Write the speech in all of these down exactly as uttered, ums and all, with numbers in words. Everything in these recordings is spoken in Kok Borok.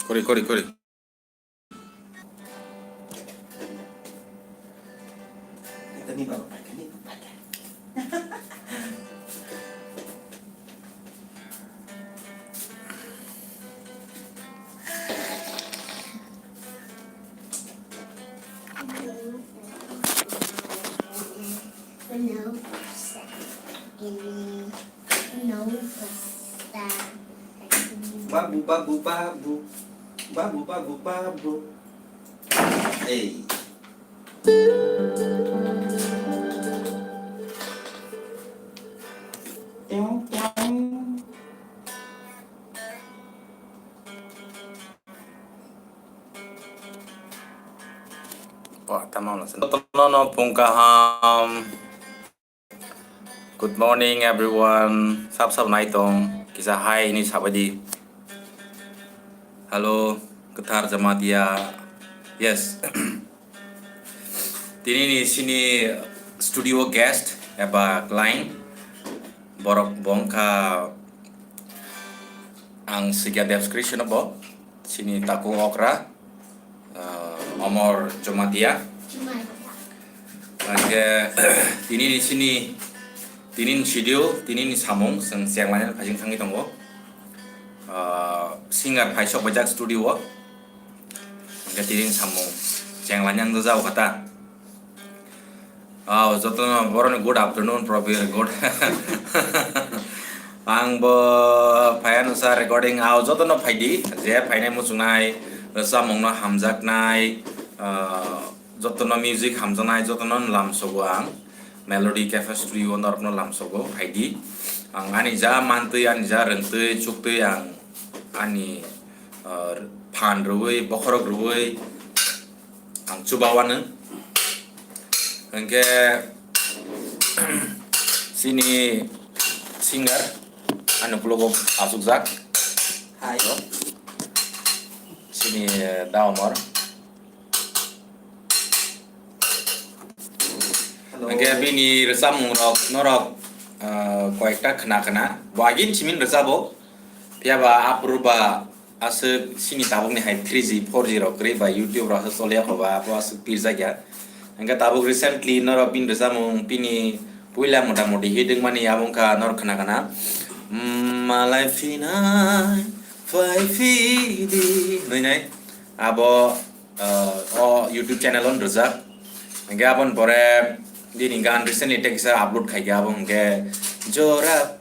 Kori, kori, kori. Babu, babu, babu. Babu, babu, babu. Hey. Teng, teng. Wah, tamam lah. Jotono no phung kaham. Good morning, everyone. Sap sap nai tong. Kisa hi ni sabai di. Hello, kwthar Jamatia. Yes. Tini ni sini studio guest eba client. Borok bongkha ang sigya description bo. Sini taku okra. Ah, Omor Jamatia. Hingke tini ni sini, tini ni schedule, tini ni samung, chwng chenglaina phaising thangwi tongo. Ah, singer phai sok bajak studio o. Hingke tini ni samung chenglaina ang jao kata. Aw, jotono boroni good afternoon, Prabir, good. Ang bo phaiya no sa recording, aw, jotono phaidi, je phainai muchungnai, samungno hamjaknai, ah, jotono music hamjaknai, jotono lamsogo ang. Melody Cafe Studio norokno lamsogo, phaidi. Ang ani ja mantwi, ani ja rwngtwi, chuktwi ang ani, ah, phan rwui, bokhorok rwui, ang chuba wano. Hingke sini singer ani ukulok o achukjak. Hai. Sini, eh, Daomor. Hello. Hingke bini rwchapmung rok norok, eh, koyekta khna khna. Bo agin simin rwchabo. Phiya ba aphuru ba aswk sini tabuk ni hai three G, four G rok kwrwi ba YouTube rok aswk choliya kho ba, abo aswk pirjak ya. Hingke tabuk recently norok bini rwchapmung bini puila mota moti hit wngmani abo wngkha norok khna khna. Mm, malai phinai, phai phidi, hwnwi nai. Abo, eh, o YouTube channel o rwjak. Hingke aboni pore bini gan recently tekisa upload khaikha, abo hingke jora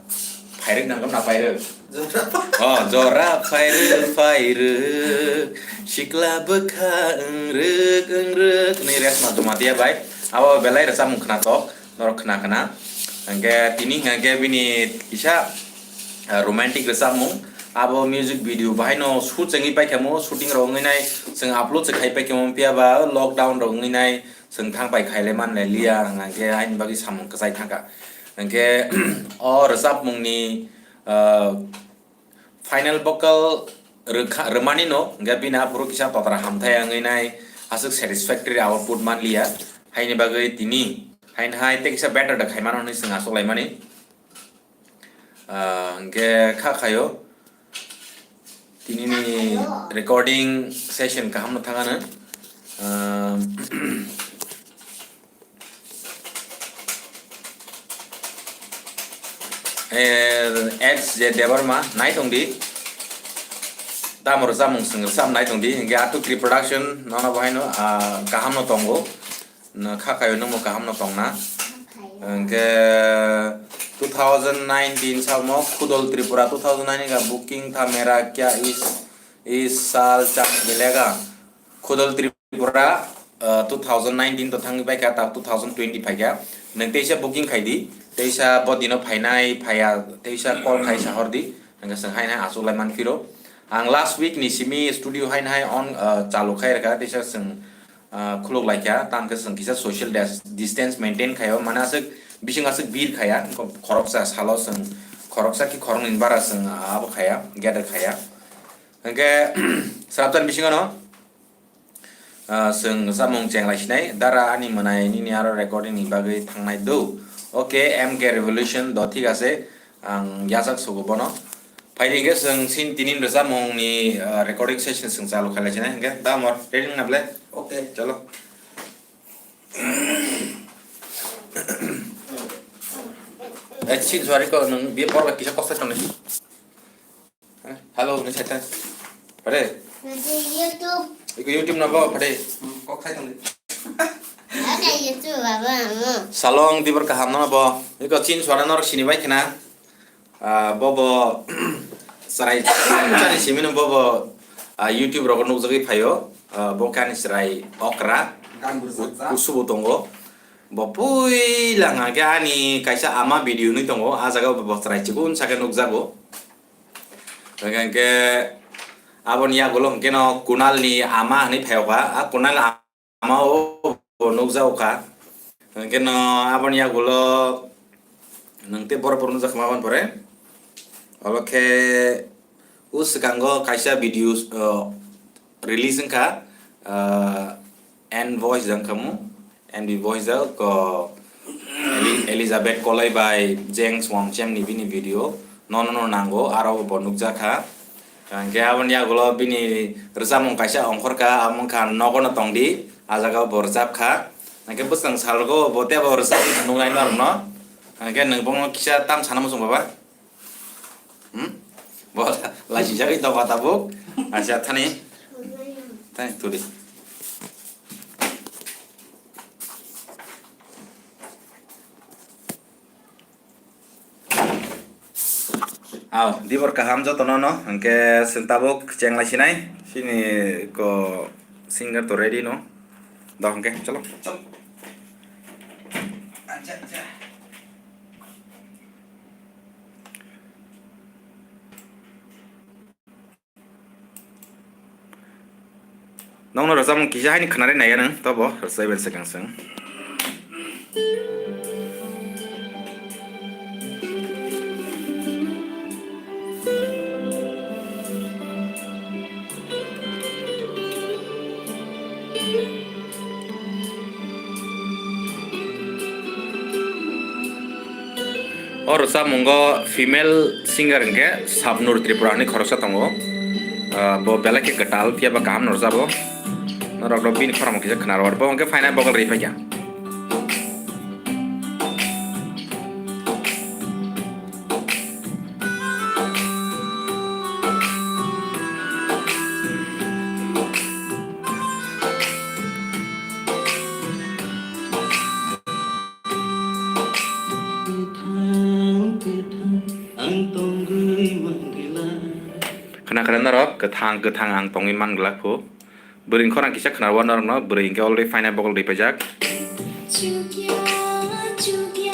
phairwk nang na phairwk. Jora. Oh, jora phairwk, phairwk, sikla bwkha wngrwk, wngrwk, hwnwi Resma Jamatia bai. Abo belai rwchapmung khnatok, norok khna khna. Hingke tini hingke bini kisa, ah, romantic rwchapmung. Abo music video bahaino shoot chengwi paikha mo, shooting rok wngwi nai, chwng upload se khai paikha mo, phiya ba lockdown rok wngwi nai, chwng thang pai khailai manlai liya, hingke aini bagwi samung kwchai thangkha. Hingke o rwchapmungni, ah, final vocal rwkha, rwmani no, hingke bini aphuru kisa totra hamthai wngwi nai, aswk satisfactory output manliya, haini bagwi tini, haini hai tei kisa better da khaimano hwnwi chwng achuk laimani. Ah, hingke kha khayo, tini ni recording session kaham no thangano. Ah, Eh, X J Debbarma, nai tong di. Tamo rwchapmung chwng rwchap nai tong di. Hingke Atukri Production, nono bahaino, ah, kaham no tongo. No kha kayo nungmo kaham no tongna. Hingke two thousand nineteen samo Khudol Tripura, two thousand nineteen ka booking tha mera kya is, is saal chance milega. Khudol Tripura, uh, two thousand nineteen to thangwi paikha, tak two thousand twenty phaikha. Nwng teisa booking khaidi, teisa bo dino phainai, phaiya, teisa call khai sahordi, hingke chwng haino achuk lai manphiro. Ang last week ni simi studio haino hai on, uh, chalu khai rwkha, teisa chwng, uh, khuluk laikha, tamkhe chwng kisa social dis-, distance maintain khaio, mane aswk bising aswk bir khaya, khoroksa salo chwng, khoroksa ki khoroknwi bara chwng abo khaya, gather khaya. Hingke, srapjani bisingo no, ah, chwng samung cheng lai sinai, dara ani mwnai nini aro recording ni bagwi thangnai do. Okay, M K Revolution do thik ase, ang yachak sugo bono. Phaidi hwnkhe chwng sin tini rwchapmungni, ah, recording session chwng chalu khailai sinai hwnkhe. Da amor, ready wngna ble? Okay. Chalo. Eh, sin suari ko nwng bi por kisa kok sai tongni. Hello, ni sai tang. Pare? Nanti YouTube. Iko YouTube na bo, pare? Hmm, kok sai tongni. Ada YouTube, baba, amo. Salong, tibor kaham na bo. Iko chin suara nor sini bai kena. Ah, bobo chwrai chani simino bobo, ah, YouTube rogo nukjagwi phaio. Ah, bo kani chwrai okra. Gan bwsajak. Kusubo tongo. Bo puila hwnkhe ani kaisa ama video nwi tongo. Ah jaga bo chwrai chikon saka nukjago. Hwnkhe aboni yagulo hwnkhe no Kunal ni ama hwnwi phaio kha. Ah, Kunal ama o bo nukjago kha. Hwnkhe no aboni yagulo nwng tei borok borok nukjak kha ma aboni pore. Olo khe o swkango kaisa video, uh, release wngkha, uh, N Voice jang khamu, N B Voice jang ko Eli-, Elizabeth Kolai bai James Wangchem ni bini video nono no nango, aro bo nukjak kha. Hwnkhe aboni yagulo bini rwchapmung kaisa ongkhorkha, amo wngkha Nogo no tongdi, ah jaga bo rwchapkha. Hwnkhe bwswng salgo bo tei bo rwchapmung nuknai norokno. Hwnkhe nwng bono kisa tam sana muchung baba? Hmm? Bo laisijagwi tongkha tabuk. Acha thani. Thani tuli. Aw, dibor kaham jotono no, hwnkhe chwng tabuk chenglai sinai, chini ko singer to ready no. Da hwnkhe, chalo. Chalo. Acha, acha. Nokno rwchapmung kisa haini khwnarwi naiya nwng, tobo rwchapmani swkang swng. O rwchapmungo female singer hwnkhe Sabnur Tripura hinwi khoroksa tongo. Ah, bo belai khe kwtal, phiya ba kaham no rwchabo. Norok rok bini khorang kisa khna rw, bo hwnkhe phainai vocal rwi phaikha. Khna khna norok, kwthang kwthang ang tongwi man glak phu. Bwrwi khorang kisa khna rw norokno, bwrwi hwnkhe already phainai vocal rwi paijak. Chukya, chukya,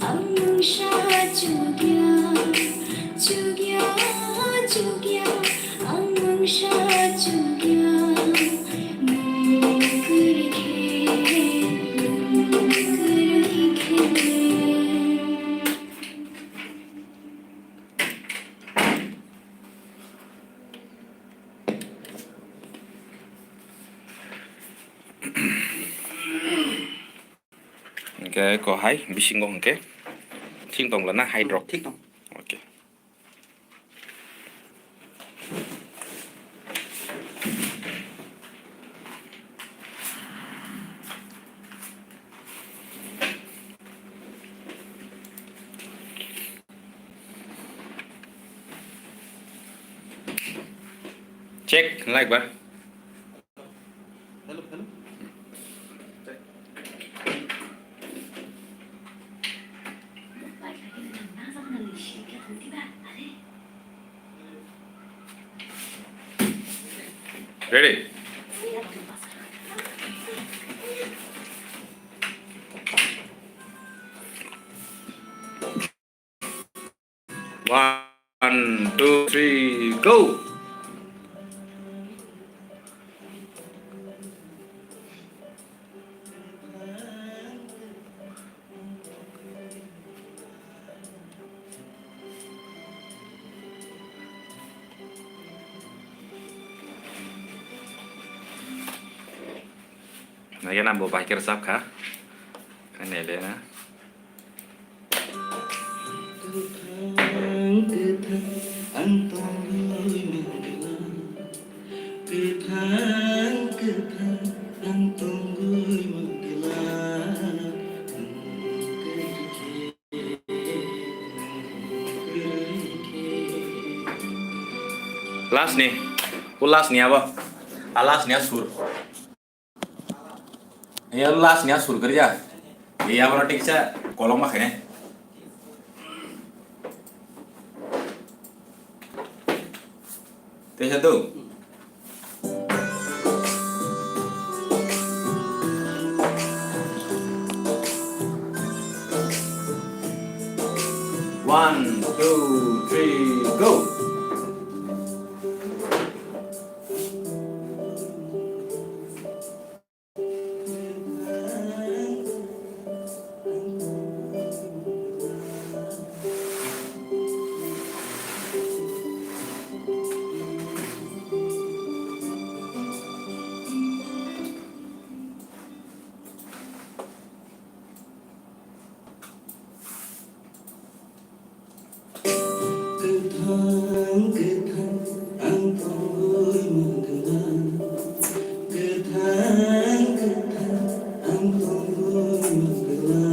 ang mungsa chukya. Chukya, chukya, ang mungsa chukya. Nung kwrwi khe, nung kwrwi khe. Hwnkhe ko hai bisingo hwnkhe thik tong lana hydro. Thik tong. Okay. Check, like ba? Hello, hello. Ready? One, two, three, go! Naiya na bo bai khe rwchap kha. Khe naile na. Kwthang, kwthang, ang Kwthang, kwthang, ang tongwi mangla, ang kwrwi khe, ang kwrwi khe. Last ni, o last ni abo, a last ni a sur. Yo last ni a sur kwrwi ya. Ye abono thik sa kolok ma khainai. Teisa tu. One, two, three, go. Kwthang, kwthang, ang tongwi mangla. Kwthang, kwthang, ang tongwi mangla.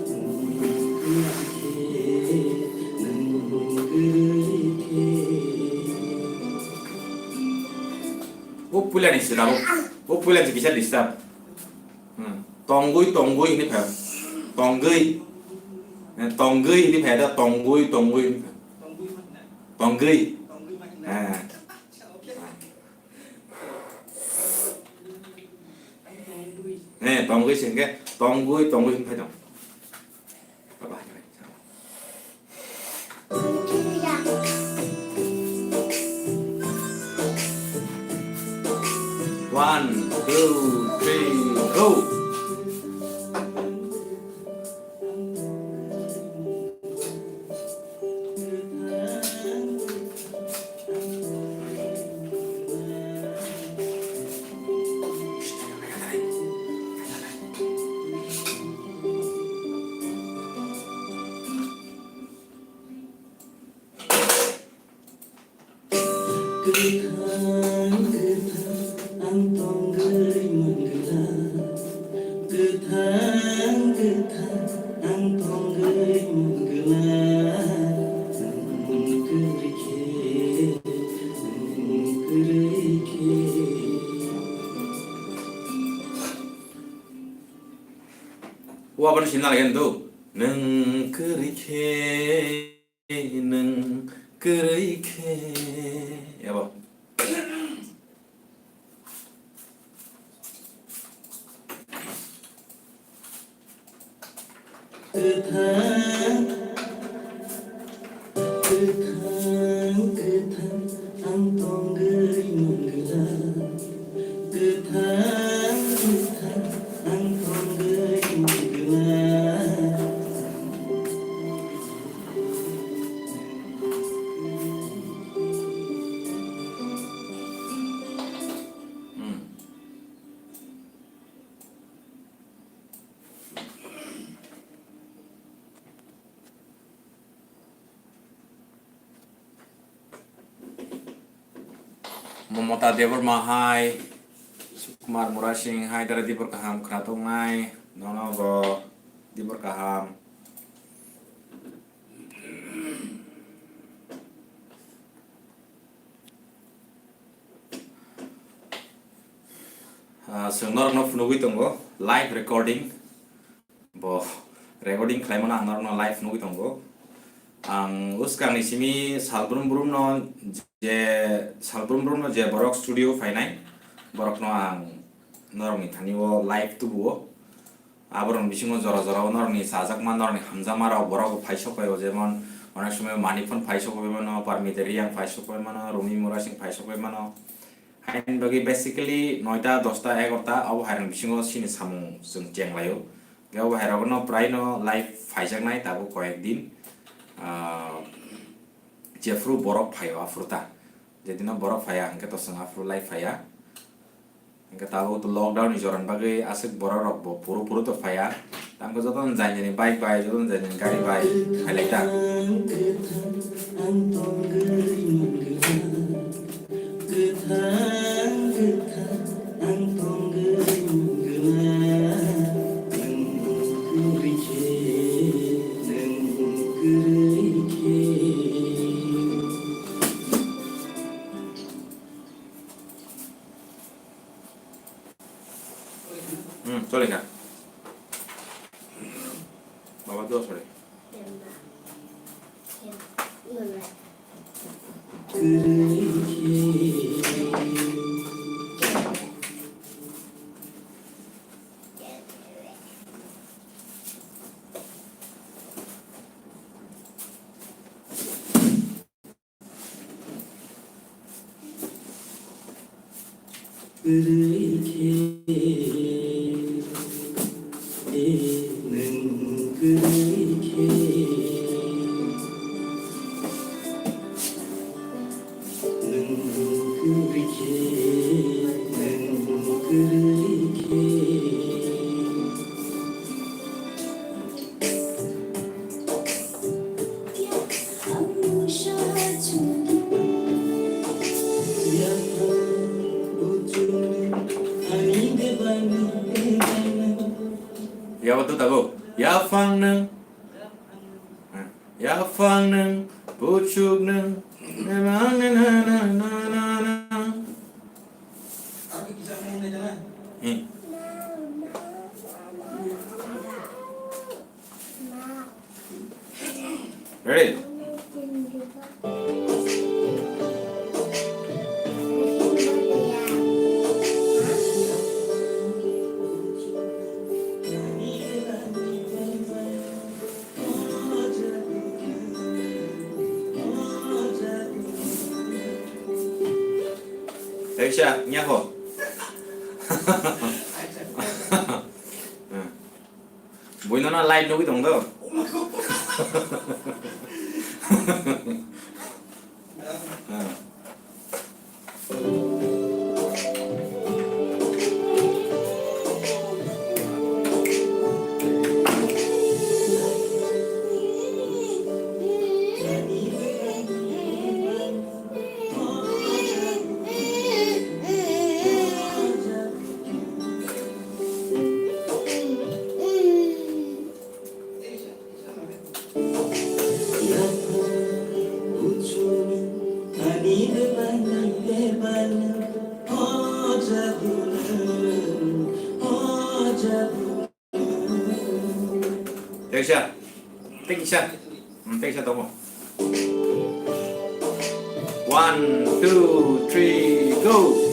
Nwng kwrwi khe, nwng kwrwi khe. O puila ni sira o. O puila ni kisa disturb. Hmm. Tongwi, tongwi hwnwi phai. Tongwi. Eh, tongwi hwnwi phai da, tongwi, tongwi hwnwi phai. Tongwi. Eh. Eh, tongwi se hwnkhe tongwi, tongwi hwnwi phai tong. One, two, three, go. Kwthang, kwthang, ang tongwi mangla. Kwthang, kwthang, ang tongwi mangla. Nwng kwrwi khe, nwng kwrwi khe. Wa bani sinna lagi tu. Nwng kwrwi khe. Nwng kwrwi khe. Yabo. Kwthang, kwthang, kwthang, ang tongwi mangla. Kwthang, kwthang, ang tongwi mangla. Hmm. Momota Debbarma hai, Sukumar Murasing hai, dara dibor kaham khwnatok nai, nono bo dibor kaham. Ah, chwng norokno phunugwi tongo, live recording. Bo recording khlaimano ang norokno live nugwi tongo. Ang bwskangni simi salbrum brumno je, salbrum brumno je borok studio phainai, borokno ang norokni thani-o live tubuo. Aborokni bisingo jora jora-o norokni chajakma, norokni hamjakmarok borok phai sok pai-o, jemon onek somoy Mani phone phai sok pai mano, Parmita Reang phai sok pai mano, Rumi Murasing phai sok pai mano. Haini bagwi basically noita, dosta, egarota abo hairokni bisingo chini samung chwng chenglaio. Khe abo hairokno praino live phaijaknai tabuk koyek din. Ah, jephru borok phaio aphuru ta. Jedino borok phaiya hwnkhe to chwng aphuru live phaiya. Hwnkhe tabuk to lockdown ni jorani bagwi aswk borok rok bo phuru phuru to phaiya. Tamo jotono jani jani bike bai, jotono jani jani gari bai phailai ta. Hmm, chole kha. Baba dua sore. Kwrwi khe nwng kwrwi khe, nwng kwrwi khe, nwng kwrwi khe. Yabo tu tabuk. Yaphang nwng. Yaphang nwng, puchuk nwng. Hmm. Ready? Teisa, nyakho. Buino na light nugwi tong do. Teisa. Teisa. Hmm, teisa tongo. One, two, three, go.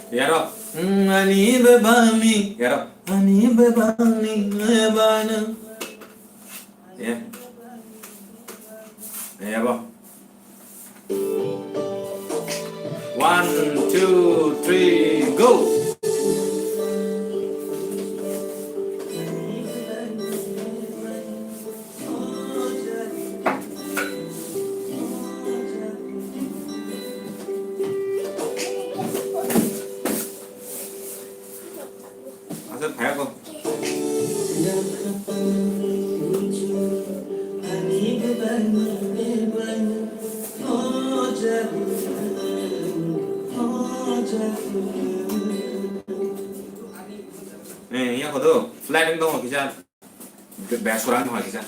Yaro. Mm, ani bebani. Yaro. Ani bebani, bebani. Ya. Ya, bo. One, two, three, go. Asa phai ko. Eh, ya kodo, flat wng tong kisa. Be-, best kurang no kisa.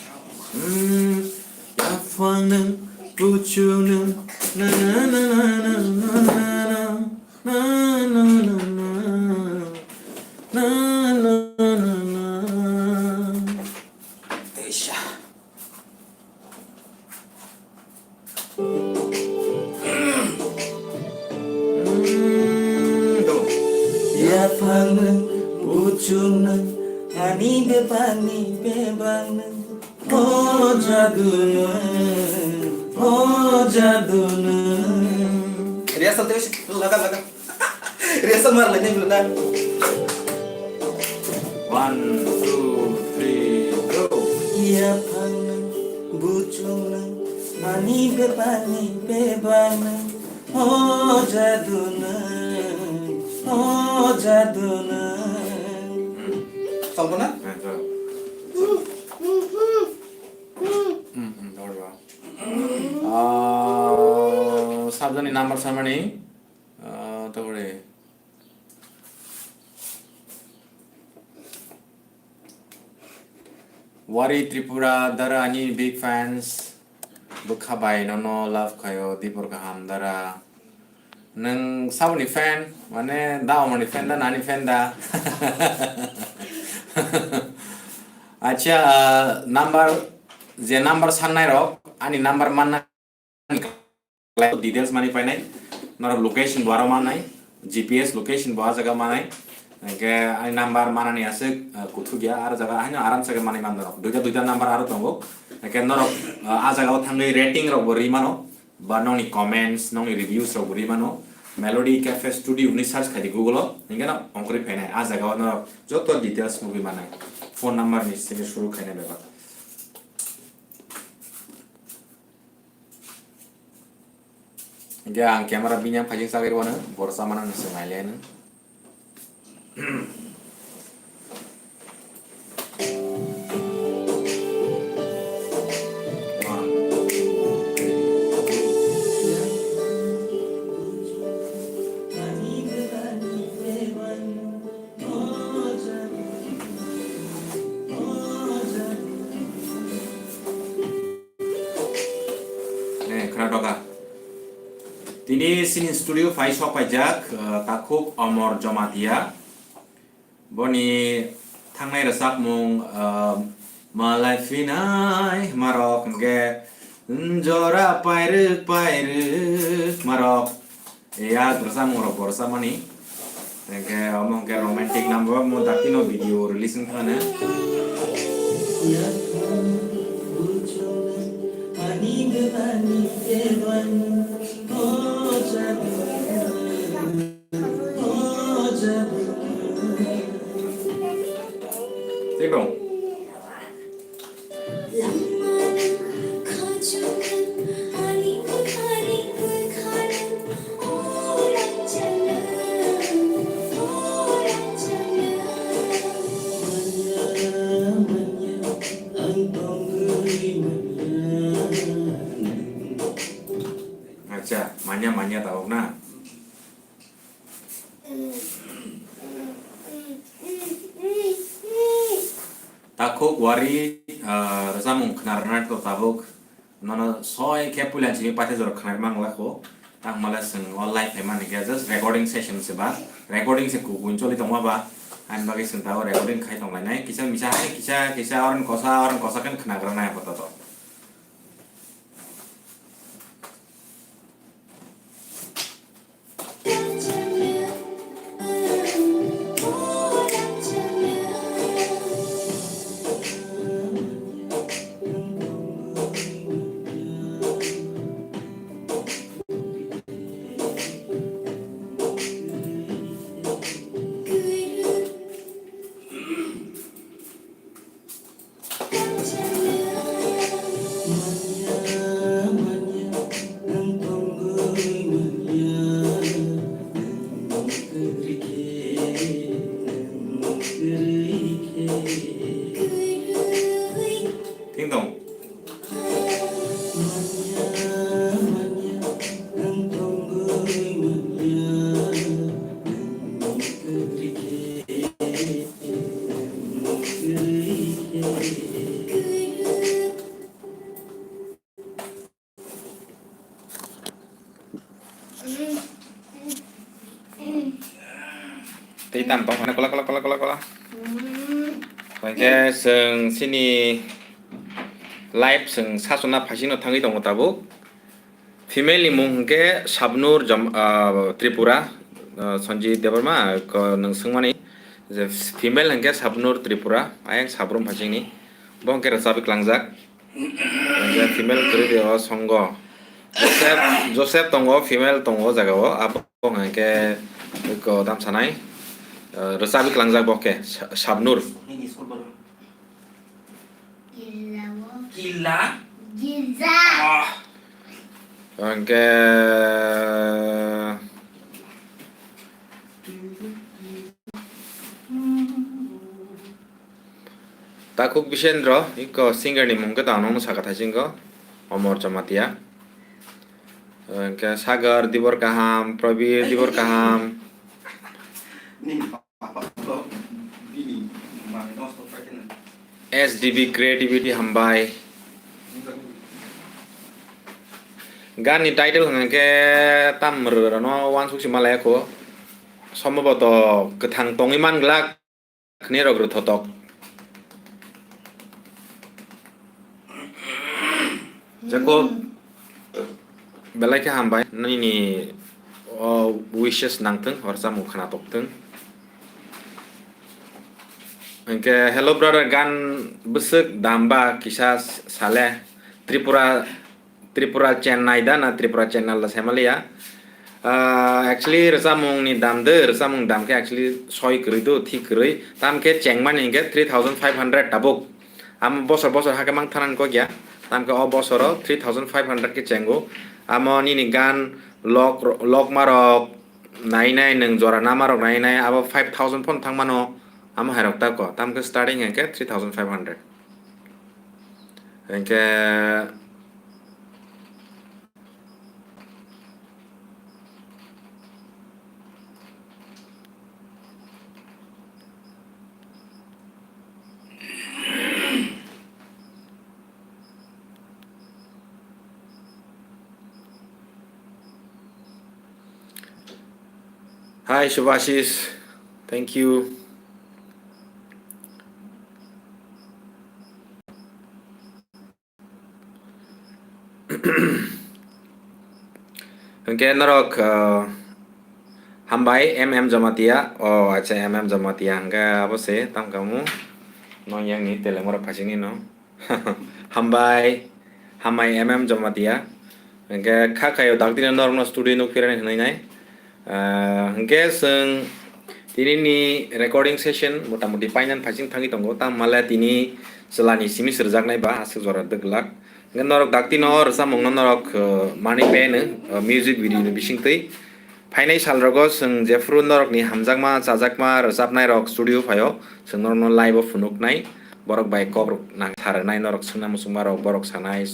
Hmm, yaphang nwng, puchuk nwng, na, na, na. Na, na, na, na. Na, na, na, na. Eisha. Mm, do. Yaphang nwng, puchuk nwng, ani bebani bebak nwng. O jadu nwng, o jadu nwng. Rehearsal tei laga, laga. Rehearsal mar lai nai na. One, two, three, go. Yaphang nwng, buchung nwng, ani bebani bebak nwng. O jadu nwng, o jadu nwng. Chal bo na? Heh, chal. Hmm, hmm, chal bo. Ah. Joni number samani, ah, tabore. Wari Tripura dara ani big fans. Bwkha bai nono love khayo, Dipor kaham dara. Nwng saboni fan, mane da omoni fan da, nani fan da. Acha, ah, number, je number sannai rok, ani number manna details mani painai, norok location bo aro manai, G P S location bo a jaga manai, hingke ani number manani aswk, ah, kuthuk ya, aro jaga haino aram se manai man norok. Duita, duita number aro tongo, hingke norok, ah, a jaga o thangwi rating rok bo ri mano, ba nongni comments, nongni reviews rok bo ri mano. Melody Cafe Studio hwnwi search khai di Google o, hingke no ongkori phainai, a jaga o norok joto details nugwi manai. Phone number ni simi suru khainai bebak. Hingke ang camera bini yang phaijing sagwi rwno, borsa mano nung se nailai nung. Eh, khwnathok kha. Tini sini studio phai sok paijak, eh, takhuk Omor Jomatia. Boni thangnai rwchapmung, eh, Malai phinai marok hwnkhe, Jora pairwk pairwk marok. Ya, borsa mung rok borsa mani. Hingke omo hingke romantic number mo dakti no video release wngkha na. Thik dong. Acha, manya, manya tabuk na. Takhuk wari, ah, rwchapmung khwna rwna to tabuk. Nono soi khe puila chini paithago khwna rwmang la kho. Tangmale chwng o live phaimani khe just recording session se ba. Recording se kukuin choli tongma ba. Ani bagwi chwng tabuk recording khai tonglainai. Kisa misa hai kisa, kisa oron kosa, oron kosa khe khwna rwnai apato to. Ting tong. Tei tam tong phano kola, kola, kola, kola, kola. Hwnkhe chwng chini live chwng sasona phaisingno thangwi tongo tabuk. Female ni mung hwnkhe Sabnur Jam-, ah, Tripura, ah, Sanjit Debbarma, ko nwng swngmani je female hwnkhe Sabnur Tripura, ayang Sabrum phaisingni. Bo hwnkhe rwchapwi klangjak. Hwnkhe female kwrwi de o songo. Joseph, Joseph tongo, female tongo o jaga o. Abo hwnkhe ko dam sanai. Eh, rwchapwi klangjak bo khe Sa-, Sabnur. Killa. Girja. Ah. Hwnkhe Takhuk Bisendra, iko singer ni mung khe tamo nung saka thai singko, Omor Jamatia. Hwnkhe Sagar Dibor Kaham, Prabir Dibor Kaham. S D B Creativity hambai. Gan ni title hwnkhe tam rwrwrano uansuk si malaya kho. Sombhoboto kwthang tongwi man glak. Khni rok rwthotok. Jakob, belai khe hambai, nini o wishes nangthwng, hor chamung khna tokthwng. Hwnkhe, hello brother, gan bwswk dam ba kisa sale, Tripura Tripura Chennai da na Tripura Chennai da saimanliya. Ah, actually, rwchapmung ni dam de, rwchapmung dam khe actually soi kwrwi do, thik kwrwi. Tam khe chengmani hinkhe three thousand five hundred tabuk. Amo bosor bosor hakhe mang thanani kok ya. Tam khe o bosoro three thousand five hundred khe chengo. Amo nini gan lok, lokma rok nai nai, nwng jora nama rok nai nai, abo five thousand phone thangmano. Amo hai rok ta ko. Tam khe starting hinkhe three thousand five hundred. Hinkhe Hi Subhashish, thank you. Hwnkhe norok, ah, hambai M M Jamatia. Oh, acha, M M Jamatia. Hwnkhe abo se tam kamu. Nong yang ni tele mora phasing ni no. Hambai, hambai M M Jamatia. Hwnkhe kha khayo dakti no norok no studio nuk phirani hwnwi nai. Ah, hwnkhe chwng tini ni recording session motamoti painani phasing thangwi tongo, tamo male tini chwla ni simi sirjaknai ba aswk jora dwglak. Hwnkhe norok dakti no rwchapmung no norok, ah, mani pen, ah, music video ni bisingtwi. Phainai sal rogo chwng jephru norok ni hamjakma chajakma rwchapnai rok studio phaio, chwng norok no live o phunuknai, borok bai kok rok nang tharnai, norok swngna muchungma rok borok sanai.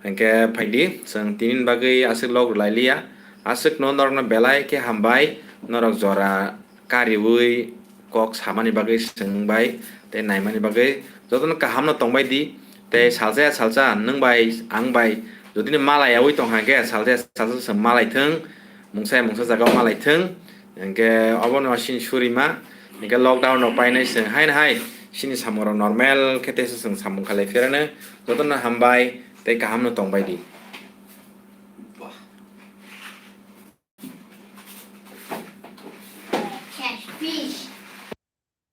Hwnkhe phaidi, chwng tini ni bagwi aswk log rwlai liya. Aswk no norok no belai khe hambai, norok jora kariui kok samani bagwi, swngbai tei naimani bagwi. Jotono kaham no tongbai di, tei salsa ya salsa nwng bai ang bai jodi no malai yaui tong kha khe, salsa ya salsa chwng malai thwng, mungsa ya mungsa jaga o malai thwng. Hwnkhe obono sini surima, hwnkhe lockdown rok painai chwng haino hai sini samung rok normal khe teisa chwng samung khalai phirano. Jotono hambai tei kaham no tongbai di.